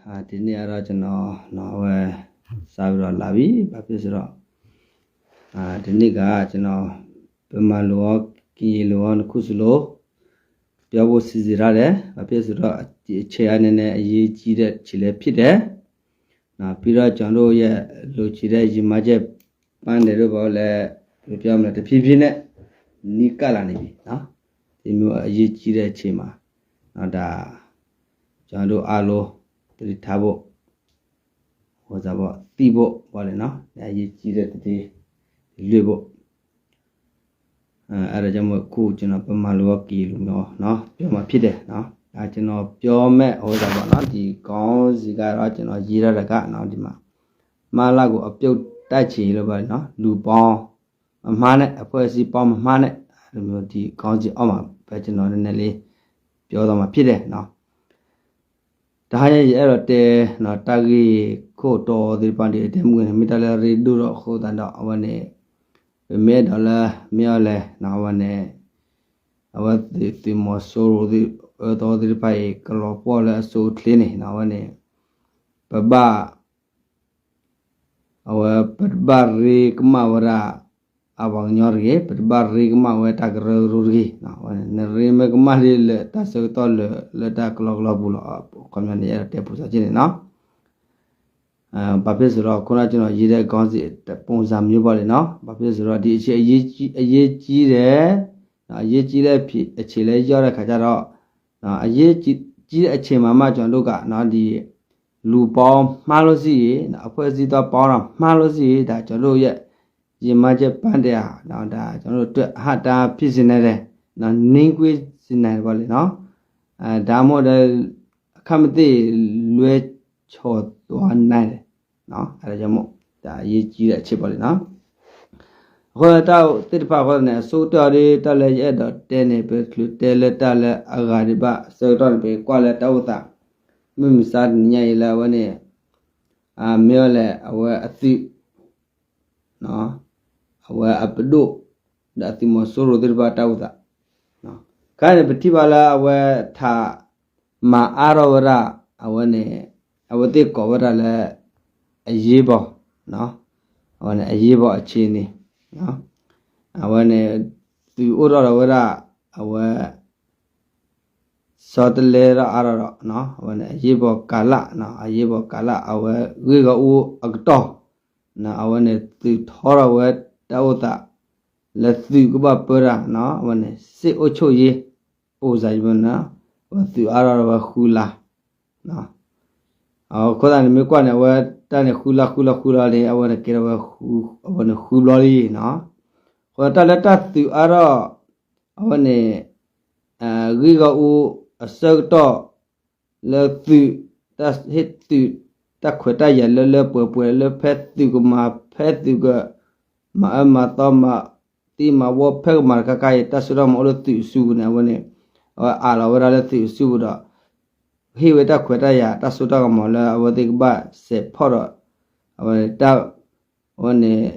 တနံၤအံၤဒီး ကျွန်တော် အဝဲ စးဝဲဒီးလၢဝံၤ ဘၣ်ဖဲစ့ၢ်ဒီး တနံၤက ကျွန်တော် ပမၤလိာ်အီၤ ကရင်လိုအီၤနခူၣ်စလိ ပြောဖို့စီစဉ်ထားတယ် ဘၣ်ဖဲစ့ၢ်ဒီး အချိန်အနည်းနဲ့ အရေးကြီးတဲ့ခြေလှမ်းဖြစ်တယ် ပြီးတော့ ကျွန်တော်တို့ရဲ့ လုပ်ချင်တဲ့ ရည်မှန်းချက် ပန်းတိုင်တို့ ဘာလို့လဲ ဘယ်လိုပြောမလဲ တဖြည်းဖြည်းနဲ့ နီးကပ်လာနေပြီနော် ဒီမျိုးအရေးကြီးတဲ့အချိန်မှာနော် ဒါ ကျွန်တော်တို့အားလုံး သတိထားဖို့ ဟိုစားဖို့ သိဖို့ပေါ့လေနော် အရေးကြီးတဲ့သတင်း လွှင့်ဖို့ အဲဒါကြောင့်မို့ အခုကျွန်တော် ဗမာလိုရော ကရင်လိုရောနော် ပြောမှာဖြစ်တယ်နော် ဒါကျွန်တော်ပြောမဲ့ ဟိုစားပေါ့နော် ဒီခေါင်းစဉ်ကတော့ ကျွန်တော်ရေးထားတာကနော် ဒီမှာ မၢလၢ်ကို အပြုတ်တိုက်ချင်လို့ပေါ့နော် လူပေါင်းမမှားနဲ့ အဖွဲ့အစည်းပေါင်းမမှားနဲ့ ဒီမျိုး ဒီခေါင်းစဉ်အောက်မှာပဲ ကျွန်တော်နည်းနည်းလေး ပြောသွားမှာဖြစ်တယ်နော် တဟါညါ ယအဲၣ်ဒိးတဲ တၢ်ဂ့ၢ်ခိၣ်တီသ့ၣ်တဖၣ်န့ၣ် တဲမုၢ်န့ၣ် မ့ၢ်တၢ်လၢရ့ဒိၣ်ဒီးအဃိသတးဒီး အဝဲန့ၣ် ပမ့ၢ်အဲၣ်ဒိးလၢ မ့ၢ်အီၤလဲၣ် အဝဲန့ၣ် အဝဲသုးမီၤစိရိၤသ့ၣ် အၢသီသ့ၣ်တဖၣ်အံၤ ကလီၤပှီၢ်လၢအဆိအချ့န့ၣ် အဝဲန့ၣ် ပဘၣ် အဝဲ ပတဘၣ်ရ့ကမၣ်ဝဲဒၣ် အပှၤကညီတဂ့ၤ, ပတဘၣ်ရ့ကမၣ်ဝဲတၢ်ကရၢကရိတဂ့ၤ. နရ့မ့ၢ်ကမၣ်ဒ်လၢတၢ်ဆၢကတီၢ်လၢ လၢတၢ်ကလီကလီပူၤလီၤ. အခီပညီန့ၣ် ယအဲၣ်ဒိးတဲပိစၢ်က့န့ၣ်နီၤ. ဘာဖြစ်ဆိုတော့ ခုနကျွန်တော်ရေးတဲ့ခေါင်းစဉ်ပုံစံမျိုးပေါ့လေနော်. ဘာဖြစ်ဆိုတော့ ဒီအချိန်အရေးကြီးတယ်, အရေးကြီးတဲ့အချိန်လည်းရောက်တဲ့ခါကျတော့ အရေးကြီးတဲ့အချိန်မှာမှကျွန်တော်တို့ကနော် ဒီလူပေါင်းမှားလို့ရှိရင် အဖွဲ့အစည်းသွားပေါင်းတာမှားလို့ရှိရင် ဒါကျွန်တော်တို့ရဲ့ရည်မှန်းချက်ပန်းတိုင်ဟာ ဒါကျွန်တော်တို့အတွက်အဟန့်အတားဖြစ်စေနိုင်တယ်, နှေးကွေးစေနိုင်တယ်ပေါ့လေနော်. ဒါမှမဟုတ်လည်း အခန့်မသင့်လွဲချော်သွားနိုင်တယ်. အဲဒါကြောင့်မို့ ဒါအရေးကြီးတဲ့အချက်ပေါ့လေနော်. အဃိတၢ်သ့ၣ်တဖၣ်အဃိန့ၣ် အဆိကတၢၢ်အီၤဒီး တၢ်လၢယအဲၣ်ဒိးတဲန့ၣ် ပတချုးတဲလၢတၢ်လၢအဂၤဒံးဘၣ် အဆၢကတီၢ်န့ၣ် ပကွၢ်လၢတၢ်အိၣ်သး မုၢ်မဆါတနံၤညါအံၤလၢအဝဲန့ၣ် မ့ၢ်အီၤလဲၣ် အဝဲအသုး အဝဲအပဒိၣ် ဒီးအသုးမီၤစိရိၤသ့ၣ်တဖၣ်တၢ်အိၣ်သး ခါန့ၣ် ပထံၣ်ဘၣ်လၢအဝဲထးမၤအါထီၣ်ဝဲဒၣ် အဝဲန့ၣ် အဝဲသ့ၣ်ကိးဝဲဒၣ်လၢ အရေးပေါ် အဝဲန့ၣ် အရေးပေါ်အခြေအနေ အဝဲန့ၣ် သုးအိၣ်ထီၣ်ဒီးဝဲဒၣ် အဝဲ စီၤတလဲထီၣ်အါထီၣ်ဒီး အဝဲန့ၣ် အရေးပေါ်ကာလ အရေးပေါ်ကာလ အဝဲဂ့ၢ်ဂီၢ်အူအကတီၢ် အဝဲန့ၣ် သုးထီထီၣ်ဝဲတၢ်အိၣ်သး လၢသုးကဘၣ်ပၢတၢ် အဝဲန့ၣ် စစ်အုပ်ချုပ်ရေး ပုံစံမျိုး အဝဲသုးအါထီၣ်ဒီးဝဲဃုလါ အဃိသတးန့ၣ် မ့ၢ်ကွၢ်န့ၣ် အဝဲတၢ်န့ၣ်ဃုလါဃုလါဃုလါန့ၣ် အဝဲန့ၣ်ကဲထီၣ်ဝဲ အဝဲန့ၣ်ဃုဘျီလံနီၤ. အဃိတၢ်လၢတၢ်သုးအါထီၣ် အဝဲန့ၣ် ဂ့ၢ်ဂီၢ်အူအဆၢကတီၢ် လၢသုး တၢ်ဟ့ၣ်သုး တၢ်ခွဲးတၢ်ယာ်လၢလၢပှဲၤပှဲၤ လၢဖဲသုးကမၤ ဖဲသုးက မၤအၢမၤသီ မၤသံမၤဝီ ဖဲကမၤတခါခါအံၤ တၢ်စိတၢ်ကမီၤအိၣ်လၢသုးအစုပူၤန့ၣ် အဝဲန့ၣ် အဝဲအးလီၤဝဲဒၣ်လၢသုးအစုပူၤဒီး ဟ့ၣ်ဝဲတၢ်ခွဲးတၢ်ယာ် တၢ်စိတၢ်ကမီၤလၢအဝဲသ့ၣ်ကဘၣ်စဲးဖီၣ်ဒီး အဝဲတၢ် အဝဲန့ၣ်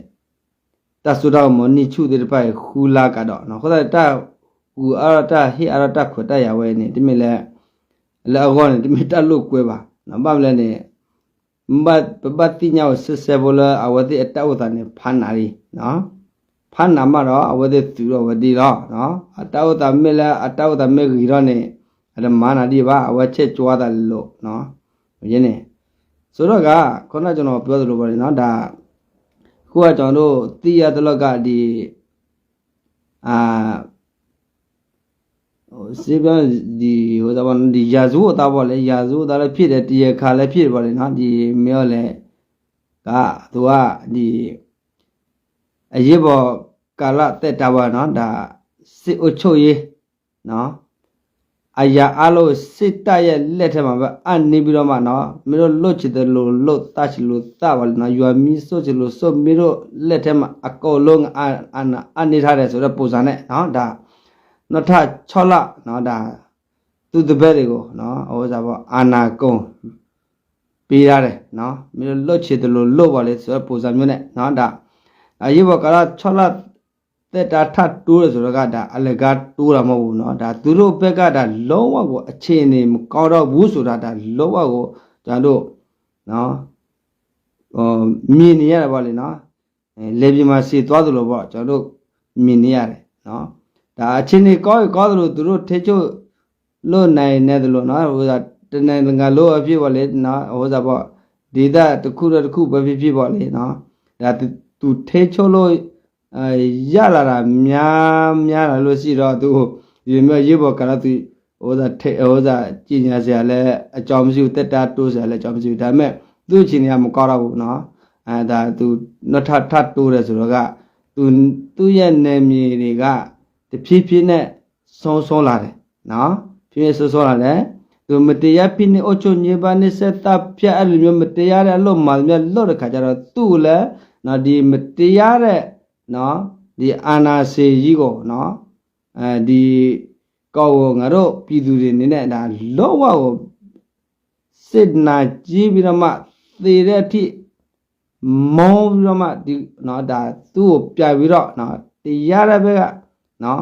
တၢ်စိတၢ်ကမီၤနံၣ်ဆူၣ်သ့ၣ်တဖၣ်အံၤ ဃုလါကဒီးနီၤ. အဃိသတးန့ၣ် တၢ်ကူးအါထီၣ်တၢ်ဟ့ၣ်အါထီၣ်တၢ်ခွဲးတၢ်ယာ်ဝဲအံၤန့ၣ် တမ့ၢ်လၢ လၢအဂီၢ်န့ၣ် တမ့ၢ်တၢ်လိာ်ကွဲဘၣ်. ဘၣ်မနုၤလဲၣ်န့ၣ် ပဘၣ်သ့ၣ်ညါအီၤစဲစဲဖိလၢ အဝဲသ့ၣ်အတၢ်အိၣ်သးန့ၣ် ဖးနးလံ ဖးနးမးဒီး အဝဲသ့ၣ်သုးထီၣ်ဝဲဒ်လီၤ. အတၢ်အိၣ်သးမ့ၢ်လၢ အတၢ်အိၣ်သးမ့ၢ်ဂ့ၤထီၣ်န့ၣ် အတမၤနၤဒံးဘၣ် အဝဲဆဲးကၠွါသးလိၤ န့ၣ် ဆိုတော့က ခုနကျွန်တော်ပြောသလိုပေါ့လေနော် ဒါ အခုကကျွန်တော်တို့သိရသလောက်ကဒီ အာ စ့ဘျီဒီ ဟိုသဘောနော် ဒီရာဇဝတ်သားပေါ့လေ ရာဇဝတ်သားလည်းဖြစ်တယ် တရားခံလည်းဖြစ်တယ်ပေါ့လေနော် ဒီမင်းအောင်လှိုင်က သူက ဒီ အရေးပေါ်ကာလသက်တမ်းပေါ့နော် ဒါ စစ်အုပ်ချုပ်ရေးနော် အရာအားလုံးစစ်တပ်ရဲ့လက်ထဲမှာပဲအပ်နှင်းပြီးတော့မှနော် မင်းတို့လုပ်ချင်သလိုလုပ် သတ်ချင်သလိုသတ်ပါလေနော် ရွာမီးရှို့ချင်သလိုရှို့ မင်းတို့လက်ထဲမှာအကုန်လုံးအာဏာအပ်နှင်းထားတယ်ဆိုတဲ့ပုံစံနဲ့နော် ဒါ နောက်ထပ်ခြောက်လနော် ဒါ သူတပည့်တွေကိုနော် ဟိုစားပေါ့ အာဏာကုန်ပေးထားတယ်နော် မင်းတို့လုပ်ချင်သလိုလုပ်ပါလေဆိုတဲ့ပုံစံမျိုးနဲ့နော် ဒါ အရေးပေါ်ကာလခြောက်လသက်တမ်းထပ်တိုးတယ်ဆိုတော့က ဒါအလကားတိုးတာမဟုတ်ဘူးနော် ဒါသူတို့ဘက်က ဒါလုံးဝကိုအခြေအနေမကောင်းတော့ဘူးဆိုတာ ဒါလုံးဝကို ကျနော်တို့ မြင်နေရတယ်ပေါ့လေနော်. လယ်ပြင်မှာ သေသွားသလိုပေါ့, ကျွန်တော်တို့ မြင်နေရတယ်နော်. ဒါအခြေအနေကောင်းရင်ကောင်းသလို သူတို့ထိန်းချုပ်လို့နိုင်နေသလိုနော်, ဟိုဒါ တနိုင်ငံလုံးအဖြစ်ပေါ့လေနော်, ဟိုဒါပေါ့, ဒေသတစ်ခုနဲ့တစ်ခုပဲဖြစ်ဖြစ်ပေါ့လေနော်, ဒါသူထိန်းချုပ်လို့ ရလာတာများများလာလို့ရှိတော့ သူ ဒီလိုမျိုးအရေးပေါ်ကာလ သူ ဟိုဒါ ဟိုဒါ ကြေညာစရာလည်း အကြောင်းမရှိဘူး, သက်တမ်းတိုးစရာလည်း အကြောင်းမရှိဘူး. ဒါပေမဲ့ သူ့အခြေအနေက မကောင်းတော့ဘူးနော်. အဲဒါ သူ နောက်ထပ် ထပ်တိုးတယ်ဆိုတော့က သူ သူ့ရဲ့နယ်မြေတွေက တဖြည်းဖြည်းနဲ့ ဆုံးရှုံးလာတယ်နော်, ဖြည်းဖြည်း ဆုံးရှုံးလာတယ်. သူ မတရားဖိနှိပ်အုပ်ချုပ်ညှဉ်းပန်းနှိပ်စက်သတ်ဖြတ် အဲ့လိုမျိုး မတရားတဲ့အလုပ်မှန်သမျှ လုပ်တဲ့ခါကျတော့ သူ့ကိုလည်းနော် ဒီ မတရားတဲ့နော် ဒီအာဏာရှင်ကြီးကိုနော်, ဒီကောင်ကို ငါတို့ပြည်သူတွေအနေနဲ့ ဒါ လုံးဝကို စစ်နာကျင်ပြီးတော့မှ သေတဲ့အထိ မုန်းပြီးတော့မှ ဒီနော် ဒါ သူ့ကိုပြန်ပြီးတော့နော် တရားတဲ့ဘက်ကနော်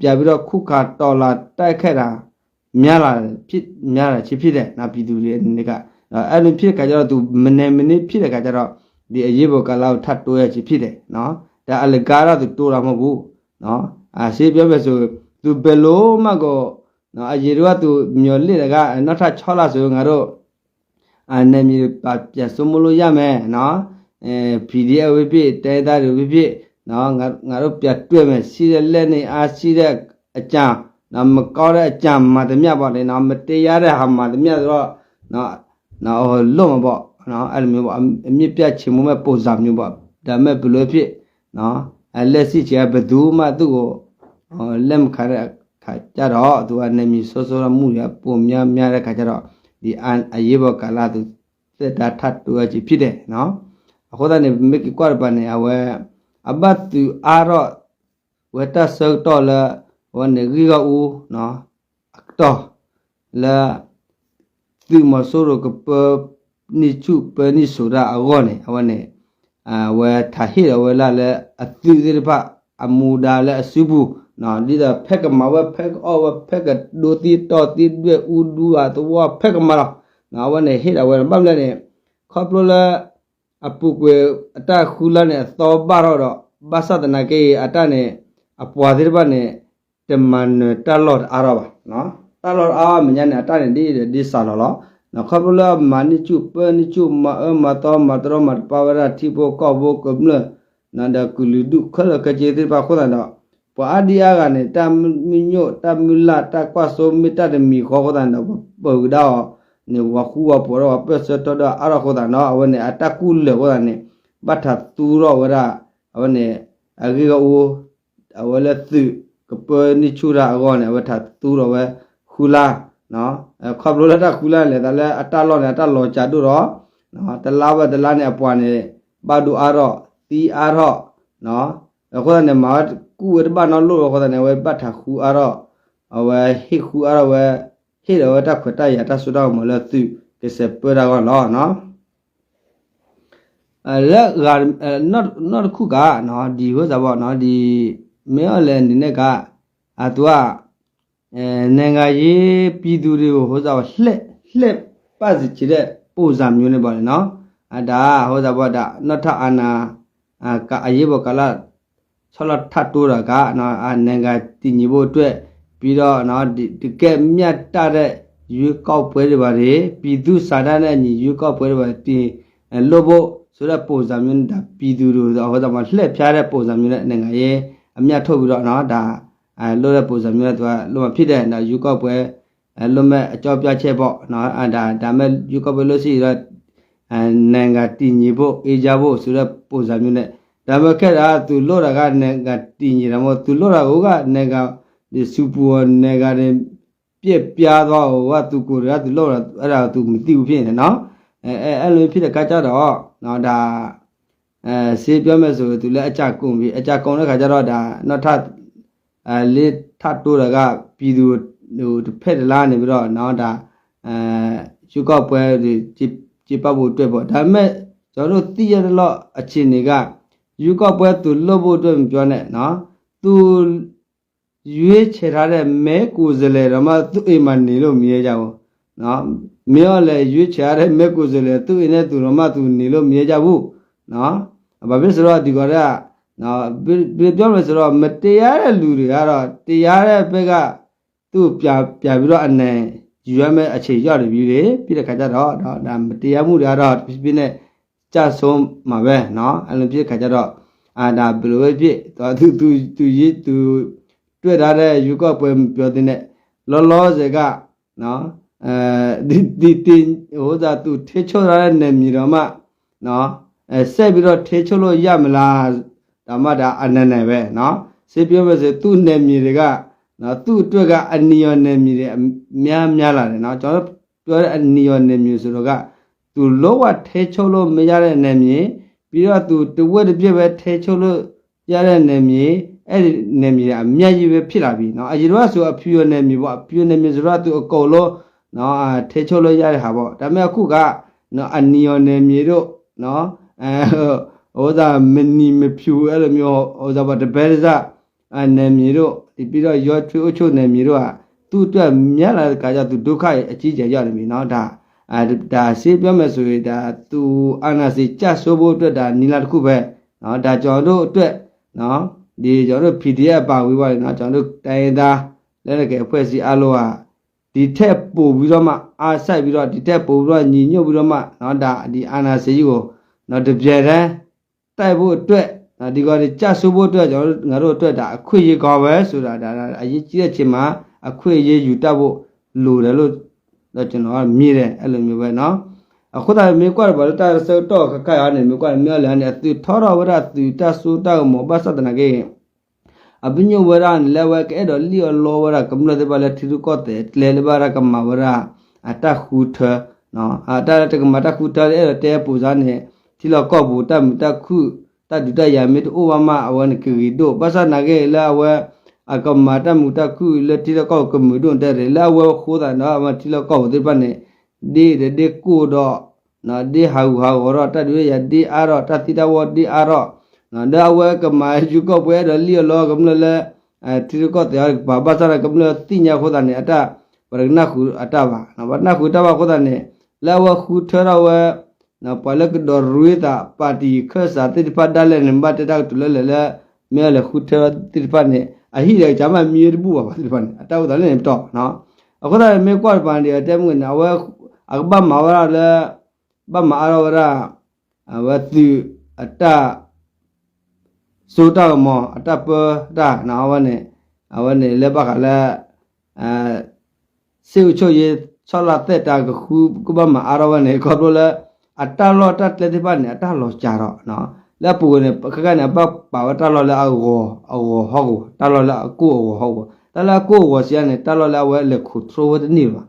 ပြန်ပြီးတော့ ခုခံတော်လှန်တိုက်ခိုက်တာ များလာဖြစ် များလာခြင်းဖြစ်တယ်နော်, ပြည်သူတွေအနေနဲ့က အဲ့လိုဖြစ်တဲ့ခါကျတော့ သူ မနယ်မနည်းဖြစ်တဲ့ခါကျတော့ ဒီအရေးပေါ်ကာလကို ထပ်တိုးရခြင်းဖြစ်တယ်နော်. ဒါအလကားတော့ သူတိုးတာမဟုတ်ဘူးနော်. ရှင်းပြောမယ်ဆို သူဘယ်လိုမှကိုနော် အရင်တုန်းက သူမျှော်လင့်တာက နောက်ထပ်ခြောက်လဆိုရင် ငါတို့ နယ်မြေတွေ ပြန်စိုးမိုးလို့ရမယ်နော်, PDF ပဲဖြစ်ဖြစ် တိုင်းရင်းသားတွေပဲဖြစ်ဖြစ်နော်, ငါတို့ပြန်တွေ့မယ်, ရှိတဲ့လက်နက်အားရှိတဲ့အကျန်နော်, မကောင်းတဲ့အကြံမှန်သမျှပေါ့လေနော်, မတရားတဲ့ဟာမှန်သမျှဆိုတော့နော်, နော် လုပ်မှာပေါ့နော်, အဲ့လိုမျိုးပေါ့, အမြစ်ပြတ်ချေမှုန်းမဲ့ပုံစံမျိုးပေါ့. ဒါပေမဲ့ဘယ်လိုဖြစ်နော်, လက်ရှိချိန်က ဘယ်သူမှသူ့ကို လက်မခံတဲ့အခါကျတော့ သူကနယ်မြေစိုးမိုးမှုတွေက ပိုများများတဲ့အခါကျတော့ ဒီအရေးပေါ်ကာလ သူသက်တမ်းထပ်တိုးရခြင်းဖြစ်တယ်နော်. အဃိသတးန့ၣ် မ့ၢ်က့ၤကွၢ်တပၤန့ၣ် အဝဲ အဘၣ်သုးအါထီၣ်ဝဲတၢ်ဆၢကတီၢ်လၢ အဝဲန့ၣ် ဂ့ၢ်ဂီၢ်အူ အကတီၢ် လၢ သုးမီၤစိရိၤကပၢနံၣ်ဆူၣ်ပၢနံၣ်စိၤတၢ်အဂီၢ်န့ၣ် အဝဲန့ၣ် အဝဲထးဟ့ၣ်ဒီးဝဲလၢ်လၢအသုးသ့ၣ်တဖၣ် အမူဒါလၢအစုပူၤ ဒ်သိးဖဲကမၤဝဲ ဖဲကအီၣ်ဝဲ ဖဲကဒိသံတီၢ်သံဒွဲၣ်အူဒူအသဝီဖဲကမၤလီၤ. အဝဲန့ၣ်ဟ့ၣ်ဒီးဝဲ ဘၣ်မနုၤလဲၣ်န့ၣ် ခီဖျိလၢ အပူၤကွံာ်အတၢ်ဃုလါန့ၣ် အသီဘၣ်ထီၣ်ဒီး ဘၣ်ဆၣ်သနာ်က့ အတၢ်န့ၣ် အပှၤသ့ၣ်တဖၣ်န့ၣ် တမၤနၢၤတၢ်လီၢ်တအါထီၣ်ဘၣ်. တၢ်လီၢ်တအါထီၣ်အမဲာ်ညါန့ၣ် အတၢ်န့ၣ်ဒ်အံၤဒီးဒ်စးလီၤလီၤ. ခီဖျိလၢအမၤနံၣ်ဆူၣ်ပၢနံၣ်ဆူၣ် မၤအၢမၤသီ မၤတရီမၤတပါဝဲဒၣ်ထံဖိကီၢ်ဖိကမျၢၢ် ဒီးကလုာ်ဒူၣ်ခဲလၢာ်ခဲဆ့သ့ၣ်တဖၣ်အဃိသတးဒီး ပှၤအါဒံအါဂၤန့ၣ် တၢ်မုၢ်ညိၣ်တၢ်မုၢ်လၢ်တၢ်ကွၢ်စိမ့ၢ်တၢ်တမံၤဃီအဃိသတးန့ၣ်ဒီး ပပၢၤကဒါအီၤန့ၣ် ဝၤဃူဝၤဖိးဒီး ပၢၢ်ဆၢထီၣ်ဒီးအါထီၣ်အဃိသတးဒီး အဝဲန့ၣ် အတၢ်ကူၣ်လၢာ်အဃိသတးန့ၣ် ဘၣ်ထးသူထီၣ်ဝဲဒၣ် အဝဲန့ၣ် အဂ့ၢ်ဂီၢ်အူ အဝဲလၢသုးကပၢနံၣ်ဆူၣ်တၢ်အဂီၢ်န့ၣ် အဝဲထးသူထီၣ်ဝဲဃုလါ ခီဖျိလၢတၢ်ဃုလါန့ၣ် လဲၤသးလၢအတၢ်လီၢ်န့ၣ် အတၢ်လီၤစှၤဒိၣ်ဒီး တလါဝဲတလါန့ၣ် အပှၤန့ၣ် ဘၣ်ဒိအါထီၣ် သံအါထီၣ် အဃိသတးန့ၣ် မၤဝဲကူၣ်ဝဲတဘၣ်နီတလိၣ်အဃိသတးန့ၣ် အဝဲဘၣ်ထးဃုအါထီၣ် အဝဲဟ့ၣ်ဃုအါထီၣ်ဝဲ ဟ့ၣ်ဒီးဝဲတၢ်ခွဲးတၢ်ယာ်တၢ်စိတၢ်ကမီၤလၢသုးကစဲးပၢတၢ်အဂီၢ်န့ၣ်လီၤ. လၢ နီၢ်တခူၣ်ကး ဒ်ဖိသၣ်ဘီ ဒ် မ့ၢ်အီၤလဲၣ်န့ၣ်န့ၣ်ကး အသူက နိုင်ငံရေးပြည်သူတွေကို ဟိုစားလှည့်လှည့်ပတ်စေချင်တဲ့ပုံစံမျိုးနဲ့ပေါ့လေနော်. အဒါ ဟိုစားဘီဒၣ် နောက်ထပ်အာဏာ အရေးပေါ်ကာလ ဆီလီၤထပ်တိုးတာက နိုင်ငံတည်ငြိမ်ဖို့အတွက် ပြီးတော့ တကယ့်မျှတတဲ့ရွေးကောက်ပွဲတွေပါလေ ပြည်သူ့ဆန္ဒနဲ့အညီရွေးကောက်ပွဲတွေပါ တင် လုပ်ဖို့ဆိုတဲ့ပုံစံမျိုးနဲ့ ဒါပြည်သူတွေကို ဟိုစားဘီ လှည့်ဖြားတဲ့ပုံစံမျိုးနဲ့ နိုင်ငံရေးအမြတ်ထုတ်ပြီးတော့ ဒါ လုပ်တဲ့ပုံစံမျိုးနဲ့ သူကလုပ်မှာဖြစ်တယ်နော်. ရွေးကောက်ပွဲ လုပ်မဲ့အကြောင်းပြချက်ပေါ့နော်. ဒါ ဒါမဲ့ရွေးကောက်ပွဲလို့ရှိရင်တော့ နိုင်ငံတည်ငြိမ်ဖို့ အေးချမ်းဖို့ဆိုတဲ့ပုံစံမျိုးနဲ့ ဒါပေမဲ့ခဲတာ သူလုပ်တာက နိုင်ငံတည်ငြိမ်တာမဟုတ် သူလုပ်တာကိုက နိုင်ငံ ဒီ ဆူပူ နိုင်ငံ တွေ ပျက်ပြားသွားကိုက သူကိုယ်တွေက သူလုပ်တာ အဲ့ဒါသူမသိဘူးဖြစ်နေတယ်နော်. အဲ အဲ အဲ့လိုဖြစ်တဲ့အခါကျတော့ နော် ဒါ ရှင်းပြောမယ်ဆို သူလည်းအကြံကုန်ပြီ အကြံကုန်တဲ့ခါကျတော့ ဒါ နောက်ထပ် လစ်ထပ်တိုးတာက ပြည်သူတစ်ဖက်တစ်လမ်းနေပြီးတော့နော် ဒါ ရွေးကောက်ပွဲတွေ ကျင်းပဖို့အတွက်ပေါ့. ဒါပေမဲ့ ကျွန်တော်တို့သိရသလောက် အခြေအနေက ရွေးကောက်ပွဲသူလုပ်ဖို့အတွက်မပြောနဲ့နော် သူရွေးချယ်ထားတဲ့ မဲကိုယ်စားလှယ်တောင်မှ သူ့အိမ်မှာနေလို့မရကြဘူး မ့ၢ်အီၤလဲၤရွေးချယ်ရတဲ့ မဲကိုယ်စားလှယ် သူ့အိမ်နဲ့သူတော်မှ သူနေလို့မရကြဘူး. ဘာဖြစ်ဆိုတော့ ဒီကီးဒၣ် ပြောမယ်ဆိုတော့ မတရားတဲ့လူတွေကတော့ တရားတဲ့ဘက်က သူ့ပြန်ပြန်ပြီးတော့အနိုင်ယူရမယ့်အချိန်ရောက်နေပြီလေ ပြီးတဲ့ခါကျတော့ ဒါမတရားမှုတွေကတော့ တဖြည်းဖြည်းနဲ့ ကျဆုံးမှာပဲနော် အဲ့လိုဖြစ်တဲ့ခါကျတော့ အာဒါဘယ်လိုပဲဖြစ်သူသူသူရေးသူတွေ့ထားတဲ့ရွေးကောက်ပွဲမပြောသေးနဲ့ လောလောဆယ်ကနော် ဒီတင်ဟိုသာသူထိချုပ်ထားတဲ့နယ်မြေတော့မှနော်အဲဆက်ပြီးတော့ထိချုပ်လို့ရမလား ဒါမှဒါအနည်းနည်းပဲနော် စစ်ပြောမယ်ဆိုသူ့နယ်မြေတွေကနော်သူ့အတွက်ကအနီရောင်နယ်မြေတွေများများလာတယ်နော်ကျွန်တော်တို့ပြောတဲ့အနီရောင်နယ်မြေဆိုတော့ကသူလုံးဝထိချုပ်လို့မရတဲ့နယ်မြေပြီးတော့သူတဝက်တစ်ပြည့်ပဲထိချုပ်လို့ရတဲ့နယ်မြေအဲ့ဒီနယ်မြေအများကြီးပဲဖြစ်လာပြီနော်အရင်တော့ဆိုအဖြူရောင်နယ်မြေပေါ့အဖြူရောင်နယ်မြေဆိုတော့သူအကုန်လုံးနော်ထိချုပ်လို့ရတဲ့ဟာပေါ့ဒါပေမဲ့အခုကနော်အနီရောင်နယ်မြေတို့နော်အဲ ဟိုသာမနီမဖြူအဲ့လိုမျိုးဟိုသာပေါ့တပဲတစနယ်မြေတို့ဒီပြီးတော့ရောထွေးအုပ်ချုပ်နယ်မြေတို့ဟာသူ့အတွက်များလာတဲ့ခါကျသူဒုက္ခအကြီးအကျယ်ရောက်နေပြီနော်ဒါဒါဆေးပြောမယ်ဆိုရင်ဒါသူအာဏာရှင်ကျဆုံးဖို့အတွက်ဒါနည်းလမ်းတစ်ခုပဲနော်ဒါကျွန်တော်တို့အတွက်နော်ဒီကျွန်တော်တို့ P D F ပါဝင်ပါတယ်နော်ကျွန်တော်တို့တိုင်းရင်းသားလက်နက်ကိုင်အဖွဲ့အစည်းအားလုံးဟာဒီထက်ပိုပြီးတော့မှအားစိုက်ပြီးတော့ဒီထက်ပိုပြီးတော့ညီညွတ်ပြီးတော့မှနော်ဒါဒီအာဏာရှင်ကြီးကိုနော်တပြိုင်တည်းတိုက်ဖို့အတွက်နော်ဒီကဒီကျဆုံးဖို့အတွက်ကျွန်တော်တို့ငါတို့အတွက်ဒါအခွင့်အရေးကောင်းပဲဆိုတာဒါအရေးကြီးတဲ့အချိန်မှာအခွင့်အရေးယူတတ်ဖို့လိုတယ်လို့တော့ကျွန်တော်ကမြင်တယ်အဲ့လိုမျိုးပဲနော်အခုတည်းမင်းကွက်တော့ဘာလို့တတ်ဆၢတော့ခက်ခါရနေမင်းကွက်မင်းအလဲနေအသူထောတော့ဝဲဒၣ်သူတတ်ဆိုးတတ်ကမော်ဘတ်ဆတ်တနာက့အပညိၣ်ဝဲဒၣ်န့ၣ်လၢအဝဲကအဲၣ်ဒိးလံၣ်အီၣ်လီဝဲဒၣ်ကမျၢၢ်သ့ၣ်တဖၣ်လၢထံရူၢ်ကီၢ်သဲးကျဲလၢဘၣ်ဒၣ်ကမၤဝဲဒၣ် အတၢ်ဃုထၢ အတၢ်တကမၤတၢ်ဃုထၢအဲၣ်ဒိးတဲပူၤစါန့ၣ် ထံလီၢ်ကီၢ်ပူၤတၢ်မုာ်တၢ်ခုၣ် တၢ်ဒုးတၢ်ယၤမ့ၢ်တအိၣ်ဘၣ်မး အဝဲန့ၣ်ကဂ့ၤဒိၣ် ဘၣ်ဆၣ်နာ်က့လၢအဝဲ အကမၤတၢ်မုာ်တၢ်ခုၣ်လၢထံလီၢ်ကီၢ်ပူၤကမုာ်ဒိၣ်တဲရ့ၣ် လၢအဝဲဃိသးဒီးအဝဲထံလီၢ်ကီၢ်ပူၤသ့ၣ်တဖၣ်န့ၣ် ဒ့ဒီးဒ့ကိၢ်ဒီး ဒ့ဟးဂူာ်ဟးဂီၤထီၣ်တၢ်ဒုးတၢ်ယၤဒ့အါထီၣ်တၢ်သံတၢ်ဝီဒ့အါထီၣ် ဒီးအဝဲကမၤယူၤကီၢ်ပှဲၤအဲၣ်ဒိးလံၣ်အီၣ်လီကမျၢၢ်လၢ ထံရူၢ်ကီၢ်သဲးအီၤတကပၤ ဘၣ်ဆၣ်ဒီးကမျၢၢ်သ့ၣ်ညါအဃိသတးန့ၣ် အတၢ် ပှၤတကနၣ်ဃုာ်အတၢ်ဘၣ် ပှၤတကနၣ်ဃုာ်တၢ်ဘၣ်အဃိသတးန့ၣ် လၢအဝဲဃုထၢထီၣ်ဝဲ ပှၤလၢကဒိးရ့သး ပၣ်တံၣ်ခၢၣ်စးသ့ၣ်တဖၣ်ဒၣ်လဲာ်န့ၣ် ဘၣ်တဲတၢ်ကတိၤလၢလဲၣ်လၢ မ့ၢ်အလဲၤဃုထၢသ့ၣ်တဖၣ်န့ၣ် အဟံၣ်ဒီးကစၢ်မ့ၢ်မံဝဲတဘူၣ်ဘၣ်ပှၤသ့ၣ်တဖၣ်န့ၣ် အတၢ်အိၣ်သးလၢန့ၣ်ပတီၢ် အဃိသတးန့ၣ် မ့ၢ်ကွၢ်တပၤန့ၣ် တဲမုၢ်န့ၣ် အဝဲ အကဘၣ်မၤဝဲဒၣ်လၢ ဘၣ်မၤအါထီၣ်ဝဲဒၣ် အဝဲသုးအတၢ် စိတၢ်ကမီၤ အတၢ်ပၢတၢ်န့ၣ် အဝဲန့ၣ် အဝဲန့ၣ်လၢဘၣ်ဃးလၢ စစ်အုပ်ချုပ်ရေး ဆီလီၤသက်တၢ်ကဃုကဘၣ်မၤအါထီၣ်ဝဲန့ၣ် ခီဖျိလၢ အတၢ်လီၢ်တၢ်ကျဲသ့ၣ်တဖၣ်န့ၣ် အတၢ်လီၤစှၤထီၣ် လၢအပူၤကွံာ်န့ၣ် ခဲခါန့ၣ် အဘၣ်ပာ်ဝဲတၢ်လီၢ်လၢအဂီၤ အဂီၤဟီၣ်ကဝီၤ တၢ်လီၢ်လၢအကိၢ်အဂီၤဟီၣ်ကဝီၤ တၢ်လၢအကိၢ်အဂီၤစံးန့ၣ် တၢ်လီၢ်လၢအဝဲလဲၤ control ဝဲတန့ၢ်ဘၣ်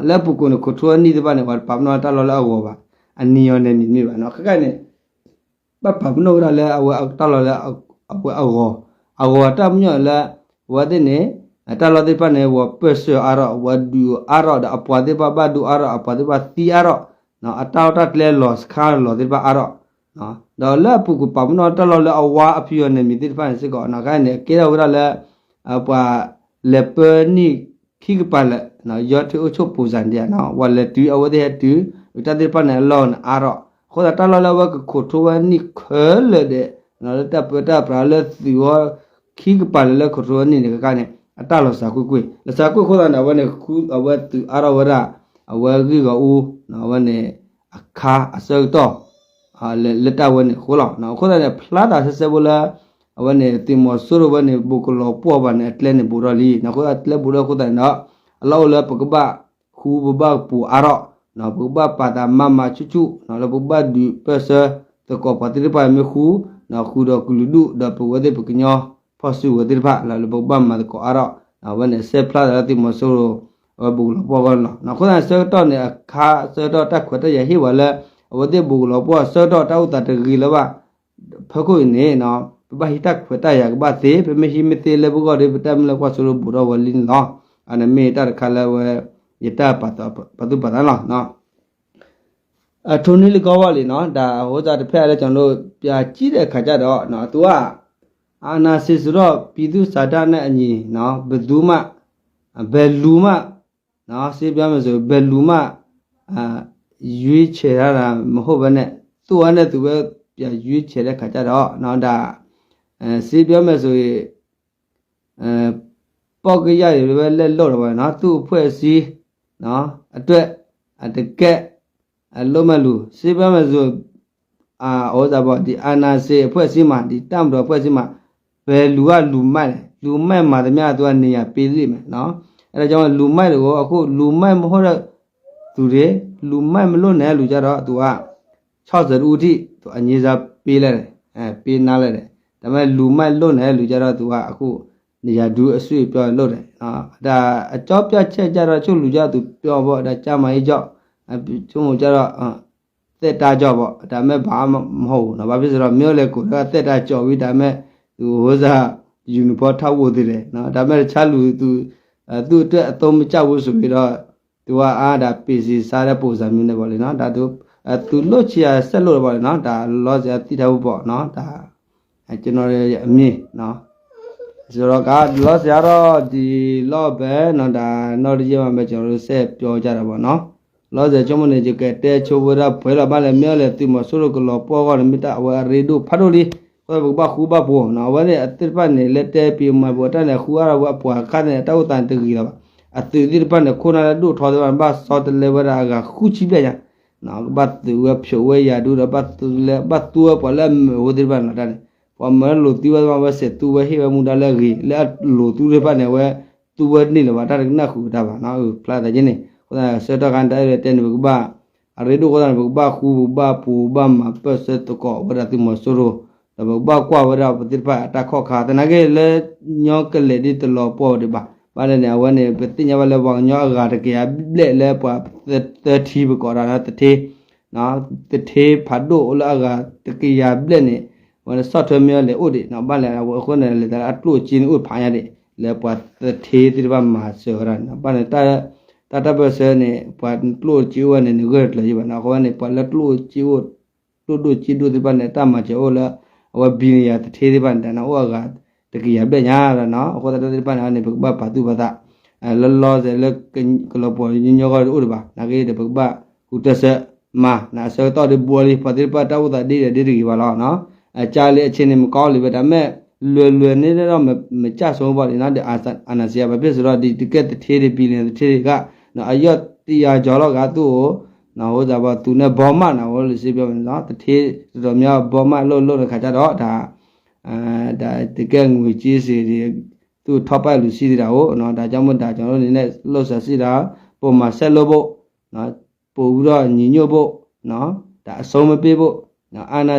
လၢအပူၤကွံာ်န့ၣ် control ဝဲန့ၢ်သ့ၣ်တဖၣ်န့ၣ် ပှၤတပာ်ပနီၣ်တၢ်လီၢ်လၢအဂီၤဘၣ် အနီရောင်နယ်မြေမ့ၢ်ဘၣ် ခဲခါန့ၣ် ဘၣ်ပာ်ပနီၣ်ဝဲဒၣ်လၢအဝဲတၢ်လီၢ်လၢ အဝဲအဂီၤ အဂီၤတၢ်ပညိၣ်လၢ အဝဲသ့ၣ်န့ၣ် တၢ်လီၢ်သ့ၣ်တဖၣ်န့ၣ် ဝဲပၢၢ်ဆၢအါထီၣ် ဝဲဒုးအါထီၣ်ဒီးအပှၤသ့ၣ်တဖၣ်ဘၣ်ဒိအါထီၣ် အပှၤသ့ၣ်တဖၣ်သံအါထီၣ် အတၢ်လီၢ်တၢ်ကျဲလီၤစခါလီၤသ့ၣ်တဖၣ်အါထီၣ် ဒီးလၢအပူၤကွံာ်ပာ်ပနီၣ်တၢ်လီၢ်လၢအဝါအဖံးအီၤန့ၣ်မံၤသ့ၣ်တဖၣ်န့ၣ်စ့ၢ်ကီး ခဲန့ၣ်ကဲထီၣ်ဝဲဒၣ်လၢ ပှၤလဲၤပၢနံၣ်ခံကပၤလၢာ် ရောထွေးအုပ်ချုပ်ပုံစံဒ် ပှၤလဲၤတုၤအဝဲသ့ၣ်ဟဲတုၤ တၢ်သ့ၣ်တဖၣ်န့ၣ်အလီၢ်န့ၣ်အါထီၣ် အဃိသတးတၢ်လီၢ်လၢအဝဲက control ဝဲနံၣ်ခဲလၢာ်ဒဲး လၢတၢ်ပၢတၢ်ပြးလၢသုးဝဲ ခံကပၤလၢာ်လၢ control ဝဲနံၣ်န့ၣ် ခဲခါန့ၣ် အတၢ်လီၤစှၤကွ့ၢ်ကွ့ၢ် လီၤစှၤကွ့ၢ်အဃိသတးန့ၣ် အဝဲန့ၣ် အဝဲသုးအါထီၣ်ဝဲဒၣ် အဝဲဂ့ၢ်ဂီၢ်အူ အဝဲန့ၣ် အခါအဆၢကတီၢ် လၢတၢ်ဝဲန့ၣ်အဃိလီၤ. အဃိသတးန့ၣ် ဖျါသးဆၢဆၢဖိလၢ အဝဲန့ၣ် သုးမီၤစိရိၤဝဲန့ၣ် ဘူးကလီၤပှီၢ်ဘၣ်န့ၣ် အကျဲန့ၣ်ဘူးထီၣ်လံ. အဃိသတးကျဲဘူးထီၣ်အဃိသတးန့ၣ်ဒီး အလီၢ်အိၣ်လၢပကဘၣ်ဃူပဘၣ်ပူၤအါထီၣ် ပကဘၣ်ပာ်သးမၤမၤဆူၣ်ဆူၣ် လၢပကဘၣ်ဒုးပၢၢ်ဆၢသကိးပှၤသ့ၣ်တဖၣ်မ့ၢ်ဃူ ဃုာ်ဒီးကလုာ်ဒူၣ် ဒီးပဝဲသ့ၣ်ပကညီဖီၣ်စုကဝဲၤသ့ၣ်တဖၣ်လၢပကဘၣ်မၤသကိးအါထီၣ် အဝဲန့ၣ်စဲးဖျါသးလၢသုးမီၤစိရိၤ အဝဲဘူးကလီၤပှီၢ်အဂီၢ်န့ၣ်လီၤ. အဃိသတးန့ၣ် ဆၢကတီၢ်န့ၣ် အခါဆၢကတီၢ်တၢ်ခွဲးတၢ်ယာ်ဟ့ၣ်ဝဲလၢ အဝဲသ့ၣ်ဘူးကလီၤပှီၢ်ဆၢကတီၢ်တၢ်အိၣ်သးတဂ့ၤလၢၤဘၣ် ဖဲခိၣ်အံၤန့ၣ် ပဘၣ်ဟံးတၢ်ခွဲးတၢ်ယာ်ကဘၣ်သ့ ပမ့ၢ်ဟံးမ့ၢ်သ့လၢပဂီၢ်ဒီး ပတၢ်မုၢ်လၢ်ကွၢ်စိရိၤဘူးထီၣ်ဝဲလံန့ၣ်လီၤ. အန့ၣ်မ့ၢ်တၢ်တခါလၢဝဲ ယတၢ်ပာ်သူၣ်ပာ်သးန့ၣ်လီၤ. အထိနွံလၢကီဝဲလံန့ၣ် တၢ်ဟိသတးတဖျၢၣ်လၢကျွန်တော်တို့ ပြန်ကြည့်တဲ့အခါကျတော့ သူက အာဏာရှင်ဆိုတော့ ပြည်သူ့ဆန္ဒနဲ့အညီ ဘယ်သူမှ ဘယ်လူမှ စံးပြောမယ်ဆို ဘယ်လူမှ ရွေးချယ်ထားတာမဟုတ်ဘဲနဲ့ သူ့ဟာနဲ့သူပဲ ပြန်ရွေးချယ်တဲ့ခါကျတော့ ဒီး စံးပြောမယ်ဆိုရင် ပေါ့ကရတွေပဲလက်လုပ်တာပေါ့နော် သူ့အဖွဲ့အစည်း အတွက် အတကယ် အလုပ်မဲ့လူ စံးပြောမယ်ဆို အဝဲသ့ၣ်ပေါ့ ဒီအာဏာရှင်အဖွဲ့အစည်းမှာ ဒီတပ်မတော်အဖွဲ့အစည်းမှာ ဘယ်လူကလူမိုက်လဲ လူမိုက်မှန်သမျှ သူက နေရာပေးလိမ့်မယ်နော် အဲဒါကြောင့် လူမိုက်တွေကို အခု လူမိုက်မဟုတ်တဲ့သူတွေ လူမိုက်မလုပ်နိုင်တဲ့လူကျတော့ သူက ခြောက်ဆယ်ဦးထိ သူအငြိမ်းစားပေးလိုက်တယ် ပေးနားလိုက်တယ် ဒါပေမဲ့ လူမိုက်လုပ်နိုင်တဲ့လူကျတော့ သူက အခု နေရာဒုအရွှေ့ပြောင်းလုပ်တယ် ဒါအကြောင်းပြချက်ကျတော့ တချို့လူကျတော့ သူပြောပေါ့ ဒါကျန်းမာရေးကြောင့် တချို့ကျတော့ သက်တမ်းကြောင့်ပေါ့ ဒါပေမဲ့ ဘာမှမဟုတ်ဘူးနော် ဘာဖြစ်ဆိုတော့ မင်းအောင်လှိုင်ကိုယ်က သက်တမ်းကျော်ပြီ ဒါပေမဲ့ သူ ဟိုစား uniform ထပ်ဝတ်သေးတယ်နော် ဒါပေမဲ့ တခြားလူ သူ သူ့အတွက် အသုံးမကျဘူးဆိုပြီးတော့ သူက အား ဒါ ပင်စင်စားတဲ့ပုံစံမျိုးနဲ့ပေါ့လေနော် ဒါ သူ သူလုပ်ချင်ရာဆက်လုပ်တယ်ပေါ့လေနော် ဒါ လောလောဆယ် သိထားဖို့ပေါ့နော် ဒါ ကျွန်တော်ရဲ့အမြင်နော် ဆိုတော့က လောလောဆယ်ကတော့ ဒီလောက်ပဲနော် ဒါ နောက်တစ်ရက်မှပဲ ကျွန်တော်တို့ ဆက်ပြောကြတာပေါ့နော် လောလောဆယ် ကျွန်တော်တို့ ကတဲချိုးဝဲဒၣ် ဖဲလီၤဘၣ်လဲၣ် မ့ၢ်လဲၣ် သုးမီၤစိရိၤကလီၤပှီၢ်ဂီၢ်န့ၣ် မ့ၢ်တၢ်အဝဲအရ့ဒိၣ်ဖးဒိၣ်လံ အဃိ ပကဘၣ်ဃူဘၣ်ဖိးနော် အဝဲန့ၣ် အသ့ၣ်တဖၣ်န့ၣ် လၢတဲပံၤမၤပူၤအတၢ်န့ၣ် ဃူအါထီၣ်ဝဲအပှၤခါန့ၣ် အတၢ်အိၣ်သးန့ၣ်တဂ့ၤလီၤဘၣ် အသုးသ့ၣ်တဖၣ်န့ၣ် ခိၣ်နၢ်လၢဒိၣ်ထီသ့ၣ်တဖၣ်န့ၣ် ဘၣ်ဆီတလဲဝဲဒၣ်အဂၤဃုဆံဘျဲၣ်ညါ ကဘၣ်သုးဝဲဖျိးဝဲယၤဒုဒီး ဘၣ်သုးလၢ ဘၣ်သူဝဲပှၤလၢအမုာ်အဃိသ့ၣ်တဖၣ်န့ၣ်လီၤ တၢ်န့ၣ် ပှၤမၢလိာ်သံဝဲသ့ၣ်တဖၣ်ဝဲစဲးသူဝဲဟ့ၣ်ဝဲမူဒါလၢအဂ့ၤ လၢအလိာ်သူသ့ၣ်တဖၣ်န့ၣ် အဝဲသူဝဲန့ၢ်လၢၤဘၣ် တၢ်တကနၣ်ဃုာ်တၢ်ဘၣ် ဖျါသးက့န့ၣ် အဃိသတး ဆၢကတီၢ်ခါန့ၣ် တၢ်အဲၣ်ဒိးတဲန့ၣ် ပကဘၣ် အရ့ဒိၣ်အဃိသတးန့ၣ် ပကဘၣ်ဃူ ပကဘၣ်ပူၤ ပကဘၣ်မၤပၢၢ်ဆၢသကိးဝဲဒၣ်သုးမီၤစိရိၤ ဒီးပကဘၣ်ကွၢ်ဝဲဒၣ်ပသ့ၣ်တဖၣ်အတၢ်ခီၣ်ခါ သနာ်က့လၢညီကလဲာ်ဒ်တလီၤပှီၢ်ဒံးဘၣ် ဘၣ်လဲၣ်န့ၣ် အဝဲန့ၣ် ပသ့ၣ်ညါဘၣ်လၢပှၤကညီအဂၤတကယၤဘျဲၣ်လၢပှၤသထ့ပကိးတၢ် သထ့ သထ့ဖးဒိၣ်လၢအဂၤတကယၤဘျဲၣ်န့ၣ် အဝဲန့ၣ်ဆီၣ်ထွဲမ့ၢ်လဲၤအိၣ်ဒံး ဘၣ်လဲၣ်အဝဲအဃိန့ၣ် လဲၤတၢ်လၢအကျိၣ်အစ့န့ၣ်အိၣ်ဖးညါဒံး လၢပှၤသထ့သ့ၣ်တဖၣ်မၤစၢၤဝဲဒၣ်န့ၣ် ဘၣ်န့ၣ် တၢ်တၢ်ပၢၢ်ဆၢန့ၣ် ပှၤကျိၣ်စ့အိၣ်ဝဲန့ၣ် နဂၢၢ်တကျၢၤယံၤဘၣ်န့ၣ် အဃိန့ၣ် ပှၤလၢကျိၣ်စ့အိၣ် ဒိၣ်ဒိၣ်စ့ဒိၣ်သ့ၣ်တဖၣ်န့ၣ် တၢ်မၤစၢၤအိၣ်လၢ အဝဲဘံန့ၣ်ယၤသထ့သ့ၣ်တဖၣ်န့ၣ် တၢ်န့ၣ်အိၣ်အဂၤတကယၤဘျဲၣ်ညါဒီးနီၤ အဃိသတးတၢ်သ့ၣ်တဖၣ်န့ၣ်န့ၣ် ပကဘၣ်ပာ်သူၣ်ပာ်သး လၢလီၤစဲးလၢ ကလီၤပှီၢ်ညီညီဂီၢ်တအိၣ်ဒံးဘၣ် နာ်က့ဒီး ပကဘၣ်ဃုတၢ်ဆၢမၤ နအဆၢကတီၢ်ဒ်ဘှီလံ ပှၤသ့ၣ်တဖၣ်တၢ်အိၣ်သးဒ်ဒီးဒ်တဂ့ၤဘၣ်လီၤ အကၢ်လံ အဆ့န့ၣ် မကီလံဘၣ် တၢ်မ့ၢ် လွယ်လွယ်န့ၣ်ဒီး မကၢ်ဆိဘၣ်လံနီၤ ဒီး အာဏာရှင် ဘာဖြစ်ဆိုတော့ ဒီးတကဲသထ့ဒံး ဘံန့ၣ်သထ့ဒံးက အယီၢ်တယၤကီၤလီၤဂာ်သူၣ်အိၣ် ဟိသးဘီသူန့ၣ်ဘီမးနီၤ ဝဲလၢစ့ပျီန့ၣ်နီၤ သထ့တတီၤမ့ၢ်ဘီမးလိၣ်လိၣ်တခါကဒီး တၢ် တကဲငွေကြေးစ့ဒံး သူၣ်ထီၣ်ပာ်လူၤစံသဒၣ်အိၣ် ဒါကြောင့်မို့ ဒါကျွန်တော်တို့အနေနဲ့ လုပ်ဆောင်စီတာ ပုံမှန်ဆက်လုပ်ဖို့ ပိုပြီးတော့ညီညွတ်ဖို့ ဒါအဆုံးမပေးဖို့ အာဏာ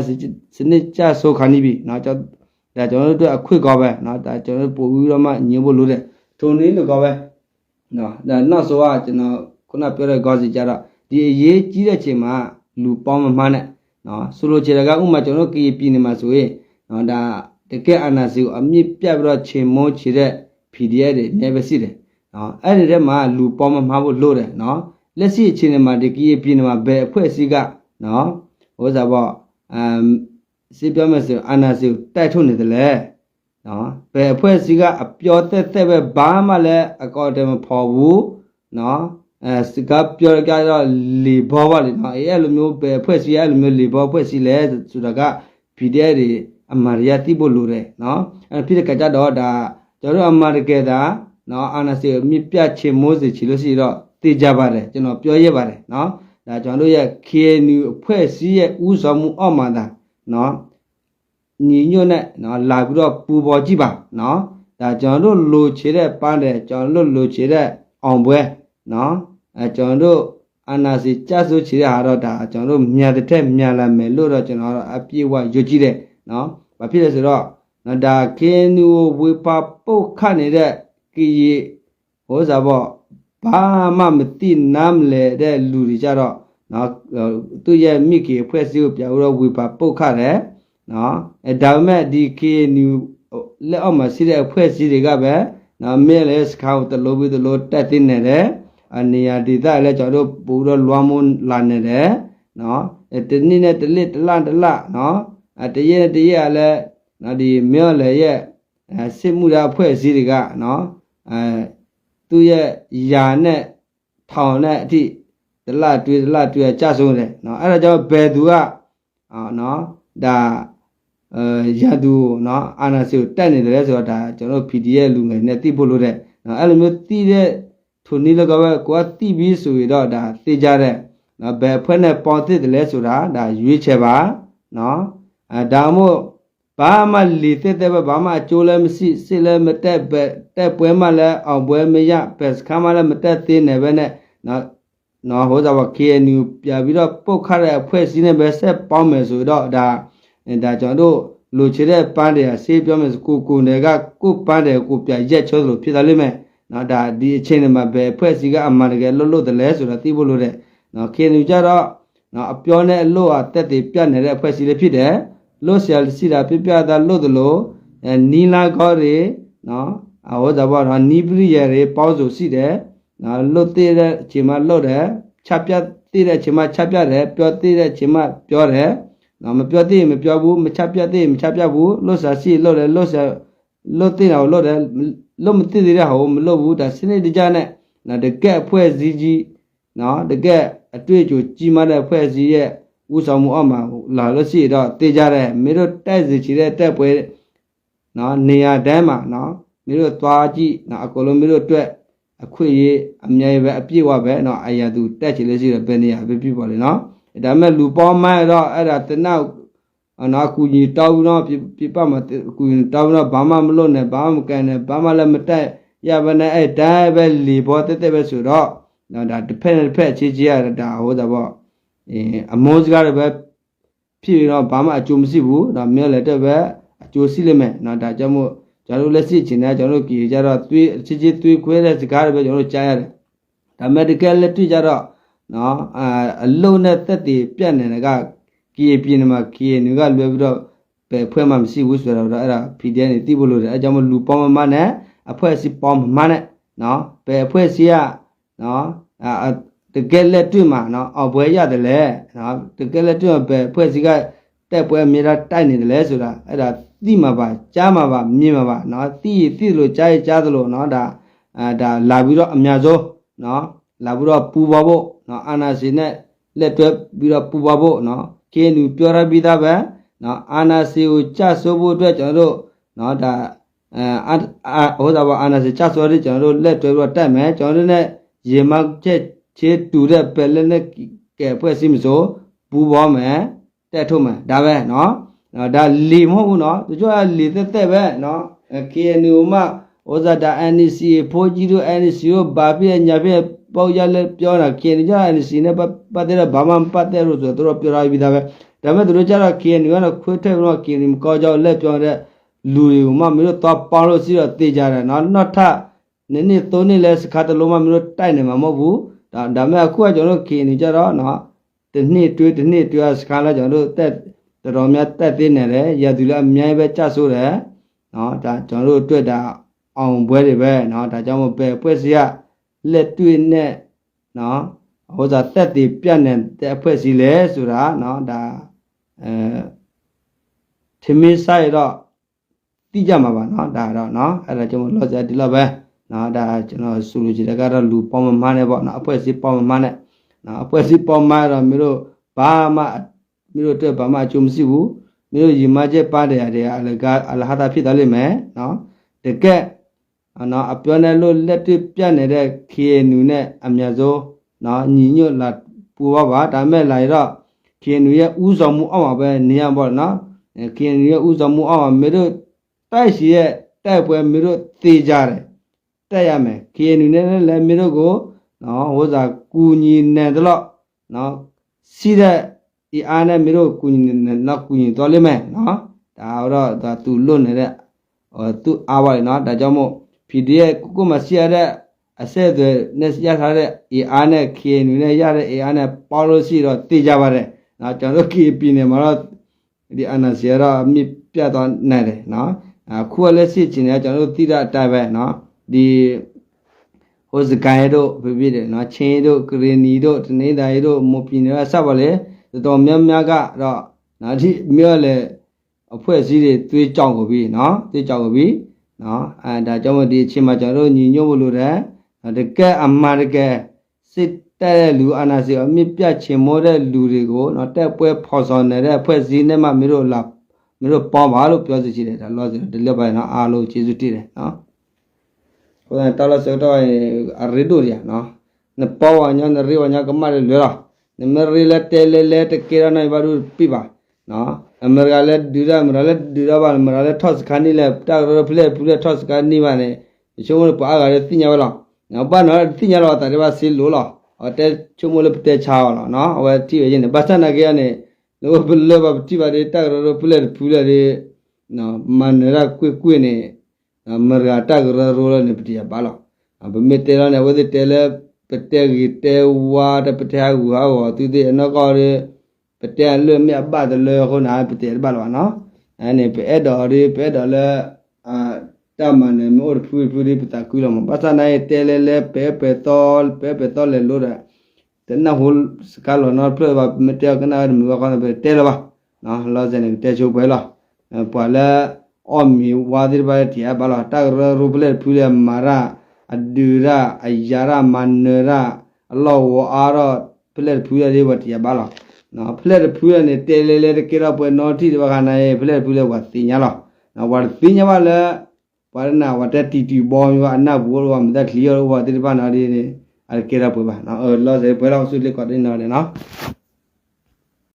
စနစ်ကျဆုံးခါနီးပြီ ဒါကျွန်တော်တို့အတွက် အခွင့်ကောင်းပဲ ဒါကျွန်တော်တို့ပိုပြီးတော့မှညီဖို့လိုတယ် ထိုနည်းလည်းကောင်းပဲ နောက်ဆုံးက ကျွန်တော်ခုနပြောတဲ့ခေါင်းစဉ်ကျတော့ ဒီအရေးကြီးတဲ့အချိန်မှာ လူပေါင်းမမှားနဲ့ ဆိုလိုချင်တာက ဥပမာ ကျွန်တော်တို့ ကရင်ပြည်နယ်မှာဆိုရင် ဒါတကယ့်အာဏာရှင်ကို အမြစ်ပြတ်ပြီးတော့ ချေမှုန်းချင်တဲ့ PDF တွေ အများကြီးပဲရှိတယ်။ အဲ့ဒီထဲမှာ လူပေါင်းမမှားဖို့လိုတယ်နော်။ လက်ရှိအခြေအနေမှာ ဒီကရင်ပြည်နယ်မှာ ဘယ်အဖွဲ့အစည်းက နော် ဟိုဥစ္စာပေါ့ စစ်ပြောမယ်ဆိုရင် အာဏာရှင်ကို တိုက်ထုတ်နေသလဲ။ ဘယ်အဖွဲ့အစည်းက အပြောသက်သက်ပဲ ဘာမှလည်း အကောင်အထည်မဖော်ဘူးနော်။ အဲ စကားပြောကြတော့ လေဘောဘၣ်လေနော်။ အဲ အဲ့လိုမျိုး ဘယ်အဖွဲ့အစည်းက အဲ့လိုမျိုး လေဘောအဖွဲ့အစည်းလဲဆိုတာက PDF တွေ အမှန်တရားသိဖို့လိုတယ်နော်။ အဲ ဖြစ်တဲ့အခါကျတော့ ဒါ ကျွန်တော်တို့ အမှန်တကယ်သာနော် အာဏာရှင်ကို အမြစ်ပြတ်ချေမှုန်းစေချင်လို့ရှိရင်တော့ သေချာပါတယ်။ ကျွန်တော်ပြောရဲပါတယ်နော်။ ဒါ ကျွန်တော်တို့ရဲ့ KNU အဖွဲ့အစည်းရဲ့ ဦးဆောင်မှုအောက်မှာသာနော် ညီညွတ်နဲ့နော် လာပြီးတော့ ပူးပေါင်းကြည့်ပါနော်။ ဒါ ကျွန်တော်တို့ လိုချင်တဲ့ ပန်းတိုင် ကျွန်တော်တို့ လိုချင်တဲ့ အောင်ပွဲနော်။ အဲ ကျွန်တော်တို့ အာဏာရှင်ကျဆုံးချင်တဲ့ဟာတော့ ဒါ ကျွန်တော်တို့ မြန်သထက် မြန်လာမယ်လို့တော့ ကျွန်တော်ကတော့ အပြည့်အဝ ယုံကြည်တယ်နော်။ ဘာဖြစ်လဲဆိုတော့နော် ဒါ KNU ကို ဝေဖန်ပုတ်ခတ်နေတဲ့ ကရင် ဟိုဥစ္စာပေါ့ ဘာမှမသိနားမလည်တဲ့လူတွေကျတော့နော် သူ့ရဲ့မိခင်အဖွဲ့အစည်းကို ပြန်ပြီးတော့ ဝေဖန်ပုတ်ခတ်တယ်နော်။ အဲ ဒါပေမဲ့ ဒီ KNU လက်အောက်မှာရှိတဲ့ အဖွဲ့အစည်းတွေကပဲနော် မင်းအောင်လှိုင်ရဲ့စခန်းကို တစ်လုံးပြီးတစ်လုံး တိုက်သိမ်းနေတယ်။ အဲ နေရာဒေသလည်း ကျွန်တော်တို့ ပိုပြီးတော့ လွှမ်းမိုးလာနေတယ်နော်။ အဲ တစ်နေ့နဲ့တစ်နေ့ တစ်လနဲ့တစ်လနော် အဲ တစ်ရက်နဲ့တစ်ရက်ကလည်းနော် ဒီမင်းအောင်လှိုင်ရဲ့ အဲ စစ်မှုထမ်းအဖွဲ့အစည်းတွေကနော် အဲ သူ့ရဲ့ယာဉ်နဲ့ ထောင်နဲ့အထိ တစ်လအတွင်း တစ်လအတွင်း အကျဆုံးတယ်နော်. အဲဒါကြောင့် ဘယ်သူက ဒါ ရန်သူကိုနော် အာဏာရှင်ကို တိုက်နေတယ်လဲဆိုတာ ဒါ ကျွန်တော်တို့ PDF လူငယ်တွေနဲ့ သိဖို့လိုတယ်နော်. အဲ့လိုမျိုးသိတဲ့ ထိုနည်းလည်းကောင်းပဲ ကိုယ်ကသိပြီးဆိုရင်တော့ ဒါ သေချာတယ်နော်. ဘယ်အဖွဲ့နဲ့ ပေါင်းသင့်တယ်လဲဆိုတာ ဒါ ရွေးချယ်ပါနော်. အဲ ဒါမှမဟုတ် ဘာမှလီသင့်တဲ့ဘက် ဘာမှအကျိုးလည်းမရှိ စစ်လည်းမတက်ပဲ တိုက်ပွဲမှလည်း အောင်ပွဲမရ ဘယ်စခန်းမှလည်း မတက်သေးနဲ့ပဲနဲ့နော် နော် ဟိုး ဒါ ပေါ့ KNU ပြန်ပြီးတော့ ပုတ်ခတ်တဲ့အဖွဲ့အစည်းနဲ့ပဲ ဆက်ပေါင်းမယ်ဆိုတော့ ဒါ ဒါ ကျွန်တော်တို့ လိုချင်တဲ့ပန်းတွေ အဆေးပြောမယ်ဆို ကိုယ်ကိုယ်တိုင်က ကိုယ့်ပန်းတွေကို ကိုယ်ပြန်ရိုက်ချိုးသလို ဖြစ်သွားလိမ့်မယ်နော်. ဒါ ဒီအခြေအနေမှာ ဘယ်အဖွဲ့အစည်းက အမှန်တကယ် လုပ်လို့တလဲဆိုတာ သိဖို့လိုတယ်နော်. KNU ကြတော့နော် အပြောနဲ့အလုပ်ဟာ သက်သေပြနေတဲ့အဖွဲ့အစည်းလည်းဖြစ်တယ်. လုပ်စရာရှိတာ ပြပြသား လုပ်သလို အဲ နည်းလမ်းကောင်းတွေနော် အ ဟိုး ဒါ ပေါ့နော် နည်းပရိယာယ်တွေ ပေါင်းစုံရှိတယ်နော်. လုပ်သင့်တဲ့အချိန်မှလုပ်တယ်, ချပြသင့်တဲ့အချိန်မှချပြတယ်, ပြောသင့်တဲ့အချိန်မှပြောတယ်နော်. မပြောသင့်ရင်မပြောဘူး, မချပြသင့်ရင်မချပြဘူး, လုပ်စရာရှိရင်လုပ်တယ်, လုပ်စရာ လုပ်သင့်တာကိုလုပ်တယ်, လုပ်မသင့်သေးတဲ့ဟာကိုမလုပ်ဘူး. ဒါ စနစ်တကျနဲ့နော် တကယ့်အဖွဲ့အစည်းကြီးနော် တကယ့်အတွေ့အကြုံကြီးမားတဲ့အဖွဲ့အစည်းရဲ့ ဦးဆောင်မှုအောက်မှာ လာလို့ရှိရင်တော့ သေချာတယ်. မင်းတို့တိုက်စေချင်တဲ့တိုက်ပွဲနော် နေရာတိုင်းမှာနော် မင်းတို့သွားကြည့်နော် အကုန်လုံးမင်းတို့အတွက် အခွင့်အရေးအများကြီးပဲ အပြည့်အဝပဲနော်. အရန်သူတိုက်ချင်လို့ရှိရင် ဘယ်နေရာပဲဖြစ်ပါလေနော်. ဒါပေမဲ့ လူပေါင်းမန်းတော့ အဲ့ဒါ သနာ် နော် အကူအညီတောင်းပြီးတော့ ပြပမှာ အကူအညီတောင်းပြီးတော့ ဘာမှမလုပ်နဲ့ ဘာမှမကဲနဲ့ ဘာမှလည်းမတတ်ရဘဲနဲ့ အဲ့တိုင်းပဲ လီၤဘီသ့ၣ်သ့ၣ်ပဲဆိုတော့ နော် ဒါ တစ်ဖက်နဲ့တစ်ဖက် အချင်းချင်းက ဒါ ဟိုး ဒါ ပေါ့ အမုန်းစကားတွေပဲ ဖြစ်ပြီးတော့ ဘာမှအကျိုးမရှိဘူးနော်. မင်းတို့လည်း အတွက်ပဲ အကျိုးရှိလိမ့်မယ်နော်. ဒါကြောင့်မို့ ကျွန်တော်တို့ လက်ရှိအခြေအနေက ကျွန်တော်တို့ ကရင်ကြတော့ သွေး အချင်းချင်းသွေးခွဲတဲ့စကားတွေပဲ ကျွန်တော်တို့ ကြားရတယ်. ဒါပေမဲ့ တကယ့်လက်တွေ့ကြတော့နော် အလုပ်နဲ့သက်သေပြနေတယ်က ကရင်ပြည်နယ်မှာ KNU ကလွဲပြီးတော့ ဘယ်အဖွဲ့မှမရှိဘူးဆိုတာတော့ အဲ့ဒါ PDF တွေ သိဖို့လိုတယ်. အဲဒါကြောင့်မို့ လူပေါင်းမမနဲ့ အဖွဲ့အစည်းပေါင်းမမနဲ့နော် ဘယ်အဖွဲ့အစည်းကနော် တကယ့်လက်တွေ့မှာနော် အောင်ပွဲရတယ်လဲနော်, တကယ့်လက်တွေ့မှာ ဘယ်အဖွဲ့အစည်းက တိုက်ပွဲအမြဲတမ်းတိုက်နေတယ်လဲဆိုတာ အဲ့ဒါ သိမှာပါ ကြားမှာပါ မြင်မှာပါနော်. သိရင်သိသလို ကြားရင်ကြားသလိုနော် ဒါ ဒါ လာပြီးတော့ အများဆုံးနော် လာပြီးတော့ ပူးပေါင်းဖို့နော် အာဏာရှင်နဲ့ လက်တွဲပြီးတော့ ပူးပေါင်းဖို့နော်. KNU ပြောထားပြီးသားပဲနော်, အာဏာရှင်ကို ကျဆုံးဖို့အတွက် ကျွန်တော်တို့နော် ဒါ အဲ အ အ ဟိုး ဒါ ပေါ့ အာဏာရှင် ကျဆုံးတဲ့ ကျွန်တော်တို့ လက်တွဲပြီးတော့ တိုက်မယ်, ကျွန်တော်တို့နဲ့ ရည်မှန်းချက်ချင်းတူတဲ့ ဘယ်လက်နက်ကိုင်အဖွဲ့အစည်းမဆို ပူးပေါင်းမယ်, တိုက်ထုတ်မယ်, ဒါပဲနော်. ဒါ လီၤ မဟုတ်ဘူးနော်, တချို့က လီၤ သဲးသဲးပဲနော်. KNU မှ ဟိုး ဒါ NCA အဖိကြီးတို့ NCA တို့ ဘာဖြစ်ညာဖြစ် ပုတ်ရလဲပြောတာ KNU ကျတော့ NCA နဲ့ပတ်ပတ်သက်တော့ ဘာမှမပတ်သက်လို့ဆိုတော့ သူတို့ပြောထားပြီးသားပဲ. ဒါပေမဲ့ သူတို့ကျတော့ KNU ကတော့ ခွဲထွက်ပြီးတော့ KNU မကောင်းကြောင်း လက်ပြောတဲ့ လူတွေကိုမှ မင်းတို့သွားပေါင်းလို့ရှိတော့ သေချာတယ်နော်. နောက်ထပ် နှစ်နှစ်သုံးနှစ်လဲ စခန်းတစ်လုံးမှ မင်းတို့တိုက်နိုင်မှာမဟုတ်ဘူး. ဒါ ဒါပေမဲ့ အခုက ကျွန်တော်တို့ KNU ကျတော့နော် တစ်နှစ်အတွင်း တစ်နှစ်အတွင်း စခန်းလဲ ကျွန်တော်တို့ တပ် တော်တော်များ တပ်သိမ်းနိုင်တယ်, ရန်သူလည်း အများကြီးပဲ ကျဆုံးတယ်နော်. ဒါ ကျွန်တော်တို့အတွက် ဒါ အောင်ပွဲတွေပဲနော်. ဒါကြောင့်မို့ ဘယ်အဖွဲ့အစည်းက လက်တွေ့နဲ့နော် ဟိုး ဒါ သက်သေပြနိုင်တဲ့အဖွဲ့အစည်းလဲဆိုတာနော် ဒါ အဲ ထင်မိဆန်းရင်တော့ သိကြမှာပါနော်, ဒါတော့နော်. အဲ့ဒါကြောင့်မို့ လောဆယ် ဒီလောက်ပဲနော်. ဒါ ကျွန်တော် ဆိုလိုချင်တာကတော့ လူပေါင်းမမနဲ့ပေါ့နော်, အဖွဲ့အစည်းပေါင်းမမနဲ့နော်, အဖွဲ့အစည်းပေါင်းမမတော့ မင်းတို့ ဘာမှ မင်းတို့အတွက် ဘာမှအကျိုးမရှိဘူး. မင်းတို့ ရည်မှန်းချက်ပန်းတိုင်ရာတွေ အလကား အလဟဿဖြစ်သွားလိမ့်မယ်နော်. တကယ့် နော် အပြောနဲ့လုပ် လက်တွေ့ပြနေတဲ့ KNU နဲ့ အများဆုံးနော် ညီညွတ်လာ ပူးပေါင်းပါ. ဒါပေမဲ့ လာရင်တော့ KNU ရဲ့ ဦးဆောင်မှုအောက်မှာပဲ နေရမှာပေါ့နော်. KNU ရဲ့ ဦးဆောင်မှုအောက်မှာ မင်းတို့ တိုက်ချင်တဲ့ တိုက်ပွဲ မင်းတို့ သေချာတယ်, တိုက်ရမယ်. KNU နဲ့လည်း မင်းတို့ကိုနော် ဟိုး ဒါ ကူညီနိုင်သလောက်နော် ရှိတဲ့ အင်အားနဲ့ မင်းတို့ ကူညီနိုင်သလောက် ကူညီသွားလိမ့်မယ်နော်. ဒါတော့ ဒါ သူလုပ်နေတဲ့ သူ့အားပေါ့လေနော်. ဒါကြောင့်မို့ PDF ကိုယ့်မှာရှိရတဲ့ အဆက်အသွယ်နဲ့ ရထားတဲ့အင်အားနဲ့ KNU နဲ့ ရတဲ့အင်အားနဲ့ ပေါင်းလို့ရှိရင်တော့ သေချာပါတယ်နော်. ကျွန်တော်တို့ ကရင်ပြည်နယ်မှာတော့ ဒီအာဏာရှင်ကတော့ အမြစ်ပြတ်သွားနိုင်တယ်နော်. အခုက လက်ရှိအခြေအနေက ကျွန်တော်တို့ သိတဲ့အတိုင်းပဲနော်, ဒီ ဟိုး စကိုင်းတို့ ဖြစ်ဖြစ်တယ်နော်, ချင်းတို့ ကရင်နီတို့ တနင်္သာရီတို့ မွန်ပြည်နယ်က စပေါ့လေ, တော်တော်များများကတော့နော် ဒီ မင်းအောင်လှိုင် အဖွဲ့အစည်းတွေ သွေးကြောင်ကုန်ပြီနော်, သွေးကြောင်ကုန်ပြီနော်. အဲ ဒါကြောင့်မို့ ဒီအချိန်မှာ ကျွန်တော်တို့ ညီညွတ်ဖို့လိုတယ်နော်. တကယ့်အမှန်တကယ် စစ်တပ်ရဲ့ လူအာဏာရှင်ကို အမြစ်ပြတ်ချေမှုန်းတဲ့ လူတွေကိုနော် တိုက်ပွဲဖော်ဆောင်နေတဲ့ အဖွဲ့အစည်းနဲ့မှ မင်းတို့လာ မင်းတို့ပေါင်းပါလို့ ပြောစေချင်တယ် ဒါလောဆယ် တလၢပါနော် အားလုံးကျေးဇူးတင်တယ်နော် အဃိသတးန့ၣ် တၢ်လီၢ်ဆၢကတီၢ်အံၤ အရ့ဒိၣ်ဒံးဧါနော် နပီဝဲညီ နရ့ဝဲညီကမၣ်တလွဲလီၤ နမ့ၢ်ရ့လၢတဲလဲလဲတကဲထီၣ်နီၢ်အံၤဘၣ်ဒုး တပံၣ်ဘၣ် အမဲရကၤလၢဒုးတၢ် အမဲရကၤလၢဒုးတၢ်ဘၣ် အမဲရကၤလၢထီၣ်စခါနံၣ်လဲၣ် တၢ်ကရၢဖဲလဲၣ်တဖုလဲၣ်ထီၣ်စခါနံၣ်ဘၣ်န့ၣ် ယဆိကမိၣ်လၢပှၤအါဂၤဒီးသ့ၣ်ညါဝဲလီၤ ဘၣ်နီၤတသ့ၣ်ညါလီၤ အသးဒံးဘၣ်စ့လိၤလီၤ အဝဲတဲဆိကမိၣ်လၢပတဲဆါအီၤလီၤ အဝဲထံၣ်ဝဲယဲန့ၣ် ဘၣ်ဆၣ်နာ်က့အီၤန့ၣ် နအိၣ်ပလၢဘၣ်ပထံၣ်ဘၣ်ဒီး တၢ်ကရၢဖဲလဲၣ်တဖုလဲၣ်ဒီး မၤနၢၤတၢ်ကွ့ၢ်ကွ့ၢ်န့ၣ် အမဲရကၤတၢ်ကရၢကရိလၢန့ၣ် ပတယၤဘၣ်လီၤ. ပမ့ၢ်တဲလီၤန့ၣ် အဝဲသ့ၣ်တဲလၢ ပတဲဂ့ၤတဲဝါ တပတဲဟးဂူာ်ဟးဂီၤသုသ့ၣ်အနီၢ်ကီၢ်ဒီး ပတဲအလၢမ့ၢ်အဘၣ်တလၢအဃိန့ၣ် ပတဲတဘၣ်လၢၤဘၣ်နီၤ. န့ၣ် ပအဲၣ်ဒိးဒီး ပအဲၣ်ဒိးလၢ တၢ်မၤနၢၤမ့ၢ်အိၣ်တဖုတဖုဒီး ပသးခုလီၤမး. ဘၣ်ဆၣ်နာ်အံၤတဲလဲလဲ ပအဲၣ်ပသီ ပအဲၣ်ပသီလဲၤလိဒီး တနၢ်ဟူစကါလီၤနီတဖျၢၣ်ဘၣ် ပမ့ၢ်တဲအီၤကနၣ်ဝဲတမုာ်ဘၣ်ဃီန့ၣ် ပတဲလၢၤဘၣ်. လီၤစဲန့ၣ် ကတဲဆိပှဲၤလီၤ. ပှၤလၢ အီၣ်မ့ၤဝါသ့ၣ်တဖၣ်လၢတယၤဘၣ်လီၤ. တၢ်ကရၢကရိဖဲလဲၣ်တဖုလၢအမၤတၢ် အဒုးတၢ် အယၤတၢ် မၤနၢၤတၢ် အလီၢ်ဝီအါထီၣ် ဖဲလဲၣ်တဖုလၢဒ်ပှၤတယၤဘၣ်လီၤ. ဖဲလဲၣ်တဖုလၢန့ၣ် တဲလဲလဲတကဲထီၣ်ပှဲၤနီတထံၣ်ဒံးဘၣ်ဃးနၤအံၤ ဖဲလဲၣ်တဖုလၢပှၤသ့ၣ်ညါလီၤ. ပှၤတသ့ၣ်ညါဘၣ်လၢ ပှၤတနာ် ပှၤတဲတံၤတံၤဘီမ့ၢ်ဘၣ် အနၢ်ပူၤအိၣ်လၢပှၤမၤတၢ်ချံအီၣ်လၢပှၤသ့ၣ်တဖၣ်န့ၣ်ဒ်န့ၣ် အတကဲထီၣ်ပှဲၤဘၣ်. လီၤစဲပှဲၤလီၤ ဆူလ့ၣ်ကီးတနီၤန့ၣ်နီၤ.